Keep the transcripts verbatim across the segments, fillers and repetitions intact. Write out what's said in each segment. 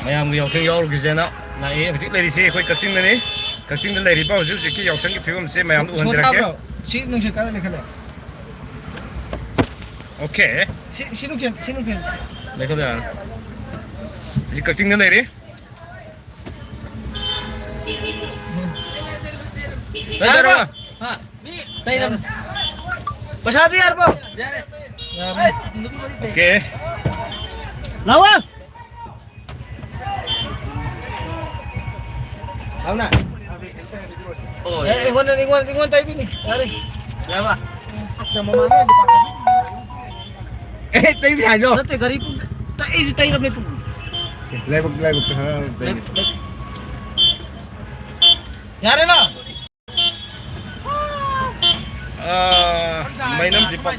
ꯃꯌꯥꯝꯒꯤ ꯌꯥꯎꯁꯪ ꯌꯥꯎꯔꯨꯈꯤꯁꯦꯅ ꯂꯥꯛꯏ꯫ ꯍꯧꯖꯤꯛ ꯂꯩꯔꯤꯁꯤ ꯑꯩꯈꯣꯏ ꯀꯛꯆꯤꯡꯗꯅꯤ꯫ ꯀꯛꯆꯤꯡꯗ ꯂꯩꯔꯤꯕ ꯍꯧꯖꯤꯛ ꯍꯧꯖꯤꯛꯀꯤ ꯌꯥꯎꯁꯪꯒꯤ ꯐꯤꯕꯝꯁꯦ ꯃꯌꯥꯝꯗ ꯎꯍꯟꯖꯔꯛꯀꯦ꯫ ꯊꯥꯕ꯭ꯔꯣ? ꯁꯤ ꯅꯨꯡꯁꯤꯠ ꯀꯥꯏꯗ ꯂꯩꯈꯠꯂꯦ? ꯑꯣꯀꯦ꯫ ꯁꯤ, ꯁꯤ ꯅꯨꯡꯁꯤꯠ, ꯁꯤ ꯅꯨꯡꯁꯤꯠ꯫ ꯂꯩꯈꯠꯂꯦ꯫ ꯍꯧꯖꯤꯛ ꯀꯛꯆꯤꯡꯗ ꯂꯩꯔꯤ꯫ ꯅꯪ ꯇꯧꯔꯕ? ꯍꯥ? ꯇꯩꯔꯝ-, ꯄꯩꯁꯥꯗꯤ ꯌꯥꯔꯕꯣ? ꯌꯥꯔꯦ꯫ ꯑꯣꯀꯦ꯫ ꯂꯥꯛꯑꯣ꯫ ꯂꯥꯎꯅ꯫ ꯑꯣ, ꯑꯦ, ꯑꯩꯉꯣꯟꯗ, ꯑꯩꯉꯣꯟꯗ, ꯑꯩꯉꯣꯟꯗ ꯇꯩꯕꯤꯅꯤ꯫ ꯌꯥꯔꯦ꯫ ꯌꯥꯔꯕ? ꯑꯁ, ꯃꯃꯥꯡꯒꯤ ꯑꯦ, ꯇꯩꯕꯤ ꯍꯥꯏꯗꯣ꯫ ꯅꯠꯇꯦ, ꯒꯥꯔꯤ ꯄꯨ-, ꯇꯩ-, ꯑꯩꯁꯨ ꯇꯩꯔꯕꯅꯦ, ꯇꯨ꯫ ꯂꯥꯏꯕꯛ, ꯂꯥꯏꯕꯛꯇ ꯈꯔ ꯇꯩ꯫ ꯂꯥꯏꯕꯛ, ꯂꯥꯏꯕꯛ꯫ ꯌꯥꯔꯦꯅ? ꯑꯥ, ꯃꯩꯅꯝ ꯗꯤꯄꯛ꯫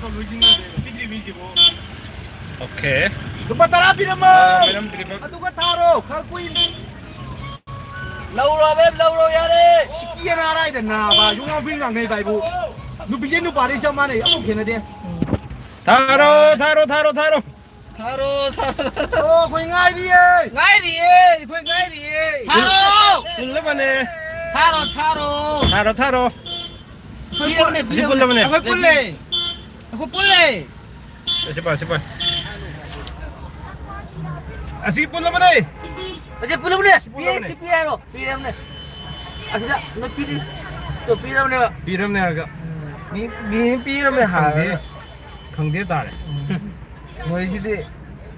ꯑꯣꯀꯦ꯫ ꯂꯨꯄꯥ ꯇꯔꯥ ꯄꯤꯔꯝꯃꯣ꯫ ꯑꯥ, ꯃꯩꯅꯝ ꯗꯤꯄꯛ꯫ ꯑꯗꯨꯒ ꯊꯥꯔꯣ, ꯈꯔ ꯀꯨꯏ꯫ ꯂꯧꯔꯣ, ꯑꯕꯦꯝ, ꯂꯧꯔꯣ, ꯌꯥꯔꯦ꯫ ꯁꯤꯀꯤ ꯑꯅꯥ ꯑꯔꯥꯏꯗ ꯅꯥꯕ, ꯌꯨꯝ ꯉꯥꯎꯕꯤ ꯉꯥꯡꯅꯩ ꯚꯥꯏꯕꯨ꯫ ꯅꯨꯄꯤꯁꯦ ꯅꯨꯄꯥꯗꯤ ꯆꯞ ꯃꯥꯟꯅꯩ, ꯑꯃꯨꯛ ꯈꯦꯠꯅꯗꯦ꯫ ꯊꯥꯔꯣ, ꯊꯥꯔꯣ, ꯊꯥꯔꯣ, ꯊꯥꯔꯣ꯫ ꯊꯥꯔꯣ, ꯊꯥꯔꯣ, ꯊꯥꯔꯣ꯫ ꯑꯣ, ꯑꯩꯈꯣꯏ ꯉꯥꯏꯔꯤꯌꯦ꯫ ꯉꯥꯏꯔꯤꯌꯦ, ꯑꯩꯈꯣꯏ ꯉꯥꯏꯔꯤꯌꯦ꯫ ꯊꯥꯔꯣ! ꯄꯨꯜꯂꯕꯅꯦ꯫ ꯊꯥꯔꯣ, ꯊꯥꯔꯣ꯫ ꯊꯥꯔꯣ, ꯊꯥꯔꯣ꯫ ꯑꯩꯈꯣꯏ ꯄꯨꯜ-, ꯄꯤꯔꯕꯅꯦ, ꯑꯁꯤ ꯄꯤꯔꯕꯅꯦ꯫ ꯄꯨꯜꯂꯕꯅꯦ꯫ ꯑꯩꯈꯣꯏ ꯄꯨꯜꯂꯦ꯫ ꯑꯩꯈꯣꯏ ꯄꯨꯜꯂꯦ꯫ ꯑꯁꯤ ꯄꯥꯏ, ꯑꯁꯤ ꯄꯥꯏ꯫ ꯑꯁꯤ ꯄꯨꯜꯂꯕꯅꯦ꯫ ꯑꯁꯤ ꯄꯨꯜꯂꯕꯅꯦ꯫ ꯄꯨꯜꯂꯕꯅꯦ꯫ ꯄꯤꯔꯦ, ꯁꯤ ꯄꯤꯔꯦ ꯍꯥꯏꯔꯣ꯫ ꯄꯤꯔꯕꯅꯦ꯫ ꯑꯁꯤꯗ ꯅꯣꯏ ꯄꯤꯔꯤ-, ꯇꯣ ꯄꯤꯔꯕꯅꯦꯕ꯫ ꯄꯤꯔꯕꯅꯦ ꯍꯥꯏꯔꯒ꯫ ꯃꯤ, ꯃꯤ ꯄꯤꯔꯕꯅꯦ ꯍꯥꯏꯔꯒ꯫ ꯈꯪꯗꯦ꯫ ꯈꯪꯗꯦ ꯇꯥꯔꯦ꯫ ꯎꯝ꯫ ꯃꯣꯏꯁꯤꯗꯤ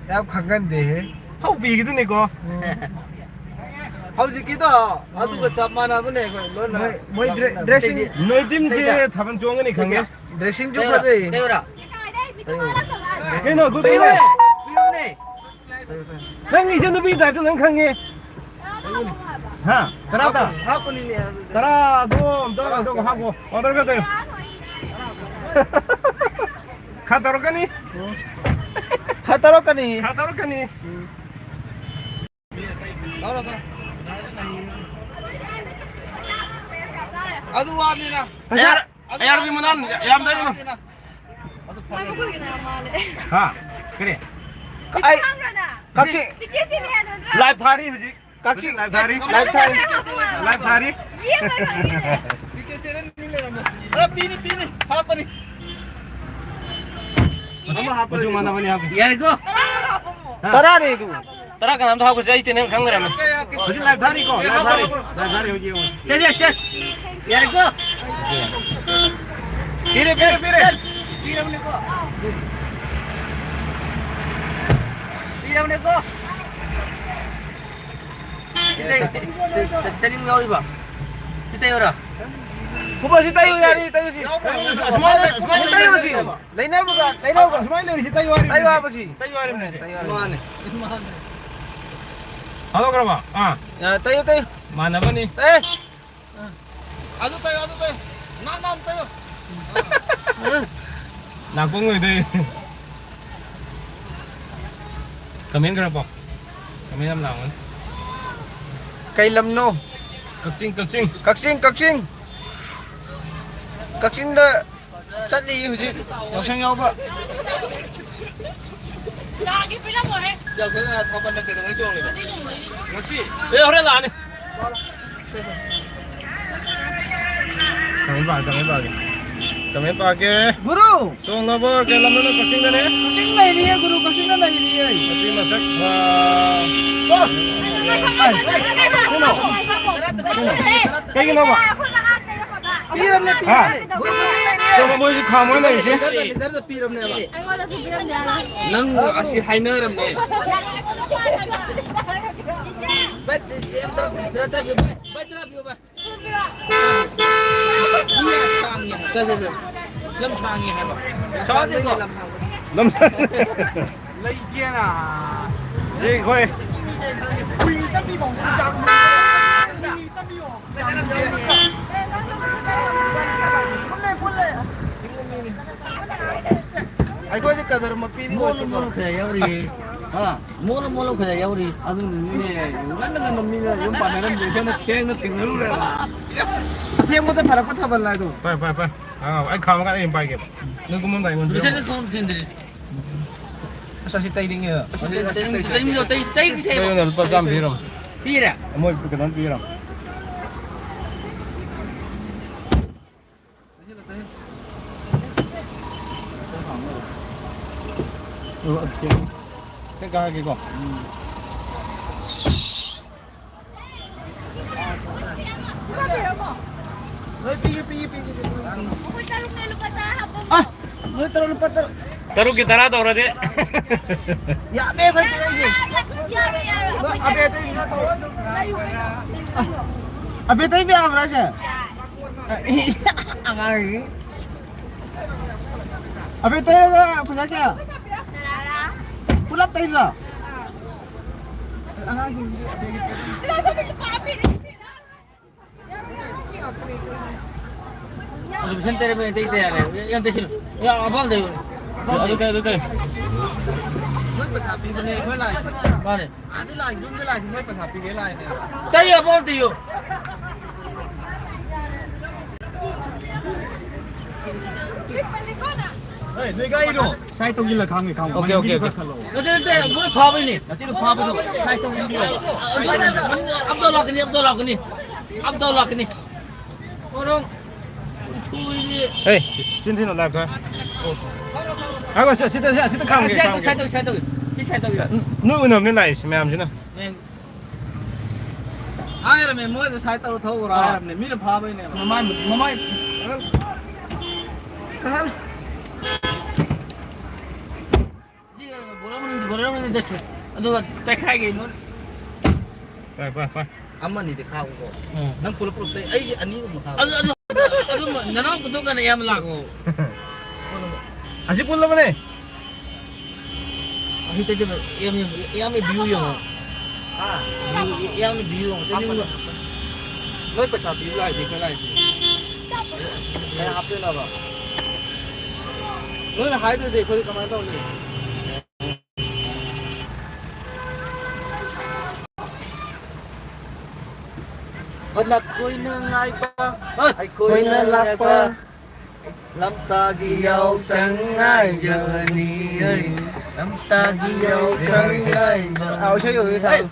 ꯌꯥꯝ ꯈꯪꯒꯟꯗꯦꯍꯦ꯫ ꯍꯧꯕꯤꯒꯤꯗꯨꯅꯤꯀꯣ꯫ ꯎꯝ꯫ ꯍꯧꯖꯤꯛꯀꯤꯗꯣ ꯑꯗꯨꯒ ꯆꯞ ꯃꯥꯟꯅꯕꯅꯦ ꯑꯩꯈꯣꯏ ꯂꯣꯏꯅ꯫ ꯃꯣꯏ, ꯃꯣꯏ ꯗ꯭ꯔꯦ-, ꯗ꯭ꯔꯦꯁꯤꯡ ꯅꯣꯏ ꯇꯤꯝꯁꯦ ꯊꯥꯕꯜ ꯆꯣꯡꯒꯅꯤ ꯈꯪꯉꯦ꯫ ꯗ꯭ꯔꯦꯁꯤꯡꯁꯨ ꯐꯖꯩ꯫ ꯀꯩꯅꯣ, ꯒꯨꯗ ꯄꯤꯔꯦ꯫ ꯄꯤꯔꯝꯅꯦ꯫ ꯅꯪꯒꯤꯁꯦ ꯅꯨꯄꯤ ꯇꯥꯏꯞꯇ ꯂꯣꯏ ꯈꯪꯉꯦ꯫ ꯍꯥ? ꯇꯔꯥ ꯇ? ꯍꯥꯞꯄꯅꯤꯅꯦ ꯑꯗꯨꯗꯤ꯫ ꯇꯔꯥꯗꯣ ꯑꯝꯇ ꯀꯩꯅꯣ ꯇꯧ, ꯍꯥꯞꯄꯣ꯫ ꯑꯣꯔꯗꯔ ꯈꯔ ꯇꯧ꯫ ꯈꯔ ꯇꯧꯔꯛꯀꯅꯤ꯫ ꯈꯔ ꯇꯧꯔꯛꯀꯅꯤ꯫ ꯈꯔ ꯇꯧꯔꯛꯀꯅꯤ꯫ ꯂꯧꯔꯣ, ꯂꯧꯔꯣ꯫ ꯑꯗꯨ ꯋꯥꯅꯤꯅ꯫ ꯄꯩꯁꯥ ꯑꯌꯥꯔ-, ꯑꯗꯨ ꯑꯌꯥꯔꯕꯤ ꯋꯥꯅꯤꯅ꯫ ꯃꯅꯥ ꯌꯥꯝ ꯇꯧꯔꯤꯅꯣ? ꯑꯗꯨ ꯐꯔꯦ꯫ ꯍꯥ? ꯀꯔꯤ? ꯑꯩ ꯈꯪꯕ꯭ꯔꯅ? ꯀꯛꯆꯤꯡ꯫ ꯂꯥꯏꯚ ꯊꯥꯔꯤ ꯍꯧꯖꯤꯛ꯫ ꯀꯛꯆꯤꯡ꯫ ꯂꯥꯏꯚ ꯊꯥꯔꯤ꯫ ꯂꯥꯏꯚ ꯊꯥꯔꯤ꯫ ꯂꯥꯏꯚ ꯊꯥꯔꯤ꯫ ꯑ, ꯄꯤꯅꯤ, ꯄꯤꯅꯤ꯫ ꯍꯥꯞꯄꯅꯤ꯫ ꯑꯃ ꯍꯥꯞꯄꯅꯤ꯫ ꯃꯆꯨ ꯃꯥꯟꯅꯕꯅꯤ ꯍꯥꯞꯄꯤ꯫ ꯌꯥꯔꯦꯀꯣ? ꯍꯥ? ꯇꯔꯥꯅꯤ ꯑꯗꯨ꯫ ꯇꯔꯥ ꯀꯅꯥꯝꯇ ꯍꯥꯞꯄꯁꯦ, ꯑꯩ ꯆꯦꯅꯦꯜ ꯈꯪꯗ꯭ꯔꯦ꯫ ꯍꯧꯖꯤꯛ ꯂꯥꯏꯚ ꯊꯥꯔꯤꯀꯣ? ꯂꯥꯏꯚ ꯊꯥꯔꯤ꯫ ꯂꯥꯏꯚ ꯊꯥꯔꯤ ꯍꯧꯖꯤꯛ ꯌꯦꯡꯉꯣ꯫ ꯁꯦ, ꯁꯦ, ꯁꯦ꯫ ꯌꯥꯔꯦꯀꯣ? ꯄꯤꯔꯦ, ꯄꯤꯔꯦ, ꯄꯤꯔꯦ꯫ ꯄꯤꯔꯕꯅꯦꯀꯣ? ꯄꯤꯔꯕꯅꯦꯀꯣ? ꯁꯤ ꯇꯩ-, ꯇꯩ-, ꯇꯩ-, ꯇꯩꯅꯤꯡ ꯌꯥꯎꯔꯤꯕ? ꯁꯤ ꯇꯩꯌꯨꯔꯥ? ꯀꯨꯝꯕ ꯁꯤ ꯇꯩꯌꯨ ꯌꯥꯔꯤ, ꯇꯩꯌꯨ ꯁꯤ꯫ ꯑꯁꯨꯃꯥꯏꯅ, ꯑꯁꯨꯃꯥꯏꯅ ꯇꯩꯌꯨ ꯁꯤ꯫ ꯂꯩꯅꯕꯒ, ꯂꯩꯅꯕꯒ꯫ ꯑꯁꯨꯃꯥꯏꯅ ꯂꯩꯔꯤꯁꯤ ꯇꯩꯌꯨ ꯍꯥꯏꯔꯤꯕꯅꯦ꯫ ꯇꯩꯌꯨ ꯍꯥꯏꯕꯁꯤ꯫ ꯇꯩꯌꯨ ꯍꯥꯏꯔꯤꯕꯅꯦ꯫ ꯃꯥꯅꯦ꯫ ꯊꯥꯗꯣꯛꯈ꯭ꯔꯕ? ꯑꯥ꯫ ꯑ, ꯇꯩꯌꯨ, ꯇꯩꯌꯨ꯫ ꯃꯥꯟꯅꯕꯅꯤ꯫ ꯑꯦ꯫ ꯑꯗꯨ ꯇꯩꯌꯨ, ꯑꯗꯨ ꯇꯩꯌꯨ꯫ ꯅꯥꯟ ꯅꯥꯟ ꯇꯩꯌꯨ꯫ ꯅꯥꯀꯣꯡ ꯑꯣꯏꯗꯣꯏ꯫ ꯀꯃꯦꯟ ꯈꯔ ꯄꯥꯎ꯫ ꯀꯃꯦꯟ ꯌꯥꯝ ꯂꯥꯡꯒꯅꯤ꯫ ꯀꯩ ꯂꯝꯅꯣ? ꯀꯛꯆꯤꯡ, ꯀꯛꯆꯤꯡ꯫ ꯀꯛꯆꯤꯡ, ꯀꯛꯆꯤꯡ꯫ ꯀꯛꯆꯤꯡꯗ ꯆꯠꯂꯤ ꯍꯧꯖꯤꯛ ꯌꯥꯎꯁꯪ ꯌꯥꯎꯕ꯫ ꯂꯥꯛꯑꯒꯦ, ꯄꯤꯔꯝꯃꯣꯍꯦ꯫ ꯌꯥꯎꯁꯪ ꯊꯥꯕꯜꯅ ꯀꯩꯗꯧꯉꯩ ꯆꯣꯡꯉꯤꯅꯣ? ꯉꯁꯤ ꯆꯣꯡꯉꯤꯅꯦ꯫ ꯉꯁꯤ? ꯑꯦ, ꯍꯣꯔꯦꯟ ꯂꯥꯛꯑꯅꯤ꯫ ꯀꯃꯦꯟ ꯄꯥꯒꯦ, ꯀꯃꯦꯟ ꯄꯥꯒꯦ꯫ ꯀꯃꯦꯟ ꯄꯥꯒꯦ꯫ ꯒꯨꯔꯨ! ꯆꯣꯡꯂꯕ ꯀꯩ ꯂꯝꯗꯅꯣ? ꯀꯛꯆꯤꯡꯗꯅꯦ꯫ ꯀꯛꯆꯤꯡ ꯂꯩꯔꯤꯌꯦ, ꯒꯨꯔꯨ, ꯀꯛꯆꯤꯡꯗ ꯂꯩꯔꯤꯌꯦ꯫ ꯀꯛꯆꯤꯡ ꯃꯁꯛ ꯐ-, ꯑꯣ! ꯀꯩꯅꯣ? ꯀꯩꯅꯣ? ꯀꯩꯒꯤꯅꯣꯕ? ꯄꯤꯔꯝꯅꯦ, ꯍꯥ? ꯄꯤꯔꯝꯅꯦ꯫ ꯒꯨꯔꯨ, ꯒꯨꯔꯨ ꯂꯩꯔꯤꯌꯦ꯫ ꯆꯣꯡꯕ ꯃꯣꯏꯁꯨ ꯈꯥꯝꯃ ꯂꯩꯔꯤꯁꯦ꯫ ꯂꯤꯗꯔꯗ, ꯂꯤꯗꯔꯗ ꯄꯤꯔꯝꯅꯦꯕ꯫ ꯑꯩꯉꯣꯟꯗꯁꯨ ꯄꯤꯔꯝꯅꯦ ꯍꯥꯏꯔꯣ꯫ ꯅꯪ ꯑꯁꯤ ꯍꯥꯏꯅꯔꯝꯅꯦ꯫ ꯚꯥꯏ, ꯑꯝꯇ ꯈꯔ ꯇꯥꯕꯤꯌꯨ, ꯚꯥꯏ꯫ ꯚꯥꯏ, ꯇꯔꯥ ꯄꯤꯌꯨ, ꯚꯥꯏ꯫ ꯃꯤ ꯌꯥꯝ ꯁꯥꯡꯉꯦ ꯍꯥꯏꯕ꯫ ꯁꯦ, ꯁꯦ, ꯁꯦ꯫ ꯂꯝ ꯁꯥꯡꯉꯦ ꯍꯥꯏꯕ꯫ ꯁꯥꯡꯗꯦꯀꯣ? ꯂꯝ ꯁꯥꯡ-, ꯂꯩꯇꯦꯅ꯫ ꯁꯤ ꯑꯩꯈꯣꯏ꯫ ꯍꯨꯏ ꯇꯝꯕꯤꯕ ꯍꯧꯖꯤꯛ ꯆꯥꯡ-, ꯍꯨꯏ ꯇꯝꯕꯤꯌꯣ꯫ ꯄꯨꯜꯂꯦ, ꯄꯨꯜꯂꯦ꯫ ꯑꯩꯈꯣꯏꯗꯤ ꯀꯗꯔ ꯃꯄꯤꯗꯤ ꯃꯣꯠꯂꯨ ꯑꯣꯏꯗꯦꯀꯣ꯫ ꯃꯣꯠꯂꯨ ꯈꯔ ꯌꯥꯎꯔꯤꯌꯦ꯫ ꯍꯥ? ꯃꯣꯠꯂꯨ ꯃꯣꯠꯂꯨ ꯈꯔ ꯌꯥꯎꯔꯤ꯫ ꯑꯗꯨꯅꯅꯤꯅꯦ, ꯉꯟꯅ ꯉꯟꯅ ꯃꯤꯅ ꯌꯨꯝ ꯄꯥꯟꯅꯔꯝꯗꯦ, ꯑꯩꯈꯣꯏꯅ ꯊꯦꯡꯅ ꯊꯦꯡꯅꯔꯨꯔꯦꯕ꯫ ꯑꯊꯦꯡꯕꯗ ꯐꯔꯛꯄ ꯊꯥꯕꯜ ꯍꯥꯏꯗꯣ꯫ ꯐꯔꯦ, ꯐꯔꯦ, ꯐꯔꯦ꯫ ꯑꯥ, ꯑꯩ ꯈꯥꯝꯃꯀꯥꯟꯗ ꯑꯩ ꯑꯗꯨꯝ ꯄꯥꯏꯒꯦꯕ꯫ ꯅꯪ ꯀꯨꯝꯃꯝꯗꯥꯏ ꯑꯩꯉꯣꯟꯗ ꯂꯣꯏꯁꯜꯂꯦ, ꯄꯤꯔꯝꯃꯣ꯫ ꯊꯣꯡ ꯊꯤꯟꯗ꯭ꯔꯤ꯫ ꯑꯁ, ꯑꯁꯤ ꯇꯩꯅꯤꯡꯉꯦ꯫ ꯑꯁꯤ ꯇꯩ-, ꯇꯩ-, ꯇꯩ-, ꯇꯩ-, ꯇꯩ-, ꯇꯩ-, ꯇꯩ-, ꯇꯩ-, ꯇꯩ-, ꯇꯩ-, ꯂꯩꯌꯨꯅꯦ, ꯂꯨꯄꯥ ꯆꯥꯝꯃ ꯄꯤꯔꯣ꯫ ꯄꯤꯔꯦ? ꯃꯣꯏ ꯀꯩꯅꯣꯅ ꯄꯤꯔꯣ꯫ ꯍꯦꯛ ꯀꯥꯔꯒꯦꯀꯣ꯫ ꯂꯣꯏ ꯄꯤꯒꯦ, ꯄꯤꯒꯦ, ꯄꯤꯒꯦ, ꯄꯤꯒꯦ꯫ ꯑꯩꯈꯣꯏ ꯇꯔꯨꯛꯅꯦ, ꯂꯨꯄꯥ ꯇꯔꯥ ꯍꯥꯞꯄꯣ꯫ ꯑ, ꯅꯣꯏ ꯇꯔꯨꯛ, ꯂꯨꯄꯥ ꯇꯔꯨꯛ꯫ ꯇꯔꯨꯛꯀꯤ ꯇꯔꯥ ꯇꯧꯔꯗꯤ꯫ ꯌꯥꯝꯃꯦ ꯑꯩꯈꯣꯏ ꯄꯤꯔꯛꯏꯁꯦ꯫ ꯌꯥꯔꯣꯏ, ꯌꯥꯔꯣꯏ, ꯑꯩꯈꯣꯏ ꯑꯕꯦ ꯑꯇꯩ ꯇꯔꯨꯛ꯫ ꯂꯩꯌꯨ ꯀꯩꯅꯣ, ꯂꯩꯌꯨ ꯀꯩꯅꯣ꯫ ꯑꯕꯦ ꯑꯇꯩ ꯌꯥꯕ꯭ꯔꯥ ꯍꯥꯏꯁꯦ? ꯑꯉꯥꯡꯒꯤ꯫ ꯑꯕꯦ ꯇꯩꯔꯒ ꯄꯩꯁꯥ ꯀꯌꯥ? ꯇꯔꯥ꯫ ꯄꯨꯂꯞ ꯇꯩꯕ꯭ꯔꯣ? ꯑꯉꯥꯡꯁꯤꯡꯗꯤ ꯑꯕꯦꯒꯤ ꯇꯩ-, ꯑꯗꯨ ꯄꯩꯁꯥ ꯇꯩꯔꯦ, ꯑꯇꯩ ꯇꯩ ꯌꯥꯔꯦ꯫ ꯌꯥꯝ ꯇꯩꯁꯤꯜꯂꯨ꯫ ꯌꯥ, ꯑꯄꯥꯝꯕ ꯇꯩꯌꯨ꯫ ꯑꯗꯨ ꯇꯩ, ꯑꯗꯨ ꯇꯩ꯫ ꯃꯣꯏ ꯄꯩꯁꯥ ꯄꯤꯕꯅꯦ ꯑꯩꯈꯣꯏ ꯂꯥꯛꯏꯁꯦ꯫ ꯃꯥꯅꯦ꯫ ꯑꯥꯗ ꯂꯥꯛꯏ, ꯌꯨꯝꯗ ꯂꯥꯛꯏꯁꯤ ꯃꯣꯏ ꯄꯩꯁꯥ ꯄꯤꯒꯦ ꯂꯥꯛꯏꯅꯦ꯫ ꯇꯩ ꯑꯄꯥꯝꯕ ꯇꯩꯌꯨ꯫ ꯑꯦ, ꯅꯣꯏ ꯒꯥꯔꯤꯗꯣ ꯁꯥꯏ ꯇꯧꯁꯤꯜꯂ ꯈꯥꯝꯒꯦ, ꯈꯥꯝꯒꯦ꯫ ꯑꯣꯀꯦ, ꯑꯣꯀꯦ, ꯃꯅꯤꯡꯒꯤꯁꯨ ꯑꯣꯀꯦ꯫ ꯈꯔ ꯈꯜꯂꯣ꯫ ꯅꯠꯇꯦ, ꯅꯠꯇꯦ, ꯃꯣꯏ ꯐꯥꯕꯩꯅꯦ꯫ ꯅꯆꯤꯟꯗꯣ ꯐꯥꯕꯗꯣ ꯁꯥꯏ ꯇꯧꯁꯤꯟꯕꯤꯌꯣ꯫ ꯑꯗꯨ ꯃꯅꯤꯡ ꯑꯞꯗꯣ ꯂꯥꯛꯀꯅꯤ, ꯑꯞꯗꯣ ꯂꯥꯛꯀꯅꯤ꯫ ꯑꯞꯗꯣ ꯂꯥꯛꯀꯅꯤ꯫ ꯍꯣꯔꯣꯡ꯫ ꯎꯊꯨꯏꯅꯤ꯫ ꯑꯦ, ꯆꯤꯟ ꯊꯤꯅꯨ, ꯂꯥꯏꯚ ꯊꯥꯏ꯫ ꯉꯥꯏꯈꯣ, ꯁꯤ-, ꯁꯤꯗ, ꯁꯤꯗ ꯈꯥꯝꯒꯦ, ꯁꯥꯏ ꯇꯧ, ꯈꯥꯝꯒꯦ꯫ ꯁꯥꯏ ꯇꯧ, ꯁꯥꯏ ꯇꯧ, ꯁꯤ ꯁꯥꯏ ꯇꯧ꯫ ꯅꯣꯏ ꯎꯅꯕꯅꯦ ꯂꯥꯛꯏꯁꯦ ꯃꯌꯥꯝꯁꯤꯅ꯫ ꯃꯌꯥꯝ ꯍꯥꯏꯔꯝꯃꯦ, ꯃꯣꯏꯗ ꯁꯥꯏ ꯇꯧꯔ ꯊꯧꯔꯥ ꯑꯥ꯫ ꯍꯥꯏꯔꯝꯅꯦ, ꯃꯤꯅ ꯐꯥꯕꯩꯅꯦꯕ꯫ ꯃꯃꯥꯏ, ꯃꯃꯥꯏ꯫ ꯀꯍꯜ꯫ ꯁꯤ ꯕꯣꯔꯥ ꯃꯅꯨꯡꯗ, ꯕꯣꯔꯥ ꯃꯅꯨꯡꯗ ꯆꯠꯁꯦ꯫ ꯑꯗꯨꯒ ꯇꯩꯈꯥꯏꯒꯦ ꯂꯣꯏ꯫ ꯄꯥꯏ, ꯄꯥꯏ, ꯄꯥꯏ꯫ ꯑꯃꯅꯤꯗꯤ ꯈꯥꯛꯎꯀꯣ꯫ ꯎꯝ꯫ ꯅꯪ ꯄꯨꯂꯞ ꯄꯨꯂꯞ ꯇꯩ, ꯑꯩꯗꯤ ꯑꯅꯤꯒꯨꯝꯕ ꯈꯥꯛꯎ꯫ ꯑꯗꯨ, ꯑꯗꯨ, ꯑꯗꯨ ꯅꯅꯥꯎ ꯈꯨꯗꯣꯞꯀꯅ ꯑꯌꯥꯝꯕ ꯂꯥꯛꯑꯣ꯫ ꯑꯁꯤ ꯄꯨꯜꯂꯕꯅꯦ꯫ ꯑꯁꯤ ꯇꯩꯗꯕ, ꯌꯥꯝ, ꯌꯥꯝ, ꯌꯥꯝ view ꯌꯦꯡꯉꯣ꯫ ꯍꯥ? View, ꯌꯥꯝ view ꯌꯦꯡꯉꯣ꯫ ꯇꯩꯅꯤꯡꯕ꯫ ꯅꯣꯏ ꯄꯩꯁꯥ ꯄꯤꯕ ꯂꯥꯛꯏꯗꯤ ꯑꯩꯈꯣꯏ ꯂꯥꯛꯏꯁꯤ꯫ ꯀꯌꯥ ꯍꯥꯞꯇꯣꯏꯅꯣꯕ? ꯅꯣꯏꯅ ꯍꯥꯏꯗ꯭ꯔꯗꯤ ꯑꯩꯈꯣꯏꯗꯤ ꯀꯃꯥꯏꯅ ꯇꯧꯅꯤ? ꯅꯈꯣꯏꯅ ꯉꯥꯏꯕ, ꯑꯩꯈꯣꯏꯅ ꯂꯥꯛꯄ꯫ ꯂꯝꯇꯥꯒꯤ ꯌꯥꯎꯁꯪ ꯉꯥꯏꯖꯕꯅꯤ꯫ ꯂꯝꯇꯥꯒꯤ ꯌꯥꯎꯁꯪ ꯂꯥꯏꯅ꯫ ꯑꯥ, ꯏꯁꯩ ꯍꯧꯖꯤꯛ ꯊꯥꯔꯣ꯫ ꯍꯦ!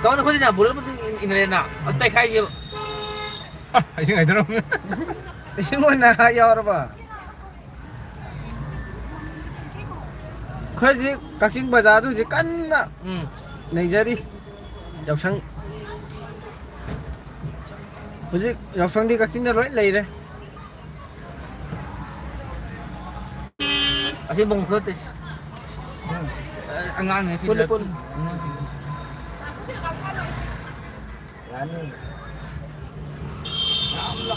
ꯀꯃꯥꯏꯅ ꯑꯩꯈꯣꯏꯗꯤ ꯅꯍꯥꯟ ꯕꯣꯜ ꯑꯃ ꯏꯟꯅꯔꯦꯅ? ꯑꯗꯨ ꯇꯩꯈꯥꯏꯒꯦꯕ꯫ ꯑ, ꯑꯩꯁꯨ ꯉꯥꯏꯖꯔꯝꯅꯦ꯫ ꯏꯁꯤꯡ ꯑꯣꯏꯅ ꯌꯥꯎꯔꯕ? ꯑꯩꯈꯣꯏ ꯍꯧꯖꯤꯛ ꯀꯛꯆꯤꯡ ꯕꯖꯥꯔꯗ ꯍꯧꯖꯤꯛ ꯀꯟꯅ ꯎꯝ꯫ ꯅꯩꯖꯔꯤ ꯌꯥꯎꯁꯪ꯫ ꯍꯧꯖꯤꯛ ꯌꯥꯎꯁꯪꯗꯤ ꯀꯛꯆꯤꯡꯗ ꯂꯣꯏ ꯂꯩꯔꯦ꯫ ꯑꯁꯤ ꯃꯣꯡ ꯈꯔ ꯇꯩꯁꯤ꯫ ꯎꯝ꯫ ꯑꯉꯥꯡꯅꯦ ꯁꯤ ꯄꯨꯜꯂꯨ, ꯂ-, ꯄꯨꯜꯂꯨ꯫ ꯑꯉꯥꯡꯁꯤꯡ꯫ ꯌꯥꯅꯤ꯫ ꯌꯥꯝꯅ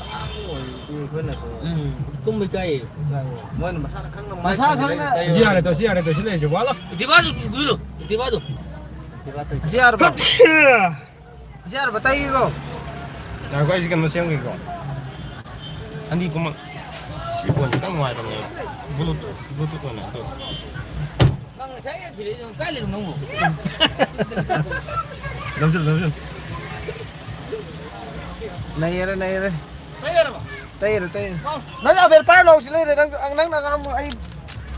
ꯑꯉꯥꯡ ꯑꯣꯏꯔꯤꯗꯤ ꯑꯩꯈꯣꯏꯅꯁꯨ ꯎꯝ, ꯇꯨꯝꯕ ꯏꯀꯥꯏꯌꯦ꯫ ꯏꯀꯥꯏꯌꯦ꯫ ꯃꯣꯏꯅ ꯃꯁꯥꯅ ꯈꯪꯅ ꯃꯁꯥ ꯃꯥꯏ ꯈꯪꯅ ꯈꯪꯗ꯭ꯔꯦ, ꯇꯩ-, ꯁꯤ ꯌꯥꯔꯦ ꯇꯣ, ꯁꯤ ꯌꯥꯔꯦ ꯇꯣ, ꯁꯤ ꯂꯩꯔꯁꯦ, ꯋꯥꯠꯂꯣ꯫ ꯏꯇꯤꯕꯥꯗꯨ ꯏꯒꯨꯏꯂꯣ, ꯏꯇꯤꯕꯥꯗꯨ꯫ ꯏꯇꯤꯕꯥ ꯇꯩ-, ꯁꯤ ꯌꯥꯔꯕꯣ? ꯁꯤ ꯌꯥꯔꯕ ꯇꯩꯒꯦꯀꯣ? ꯉꯥꯏꯈꯣ, ꯑꯩꯁꯦ ꯀꯩꯅꯣ ꯁꯦꯝꯒꯦꯀꯣ꯫ ꯑꯅꯤ ꯀꯨꯝꯃꯛ-, ꯁꯤ ꯐꯣꯟꯁꯦ ꯈꯤꯇꯪ ꯅꯨꯡꯉꯥꯏꯇꯕꯅꯦꯕ꯫ Bluetooth, Bluetooth ꯑꯣꯏꯅ ꯑꯗꯨ꯫ ꯅꯪ ꯉꯁꯥꯏ ꯌꯥꯝ ꯊꯤꯔꯛꯏꯗꯣ ꯀꯥꯏ ꯂꯩꯅꯣ ꯅꯪꯕꯨ? ꯂꯧꯁꯤꯜ, ꯂꯧꯁꯤꯜ꯫ ꯅꯩꯔꯦ, ꯅꯩꯔꯦ꯫ ꯇꯩꯔꯕ? ꯇꯩꯔꯦ, ꯇꯩꯔꯦ꯫ ꯅꯪ ꯑꯕꯦꯔ ꯄꯥꯏꯔ ꯂꯥꯎ ꯁꯤ ꯂꯩꯔꯦ꯫ ꯅꯪ, ꯅꯪꯅ ꯑꯉꯥꯡꯕ ꯑꯩ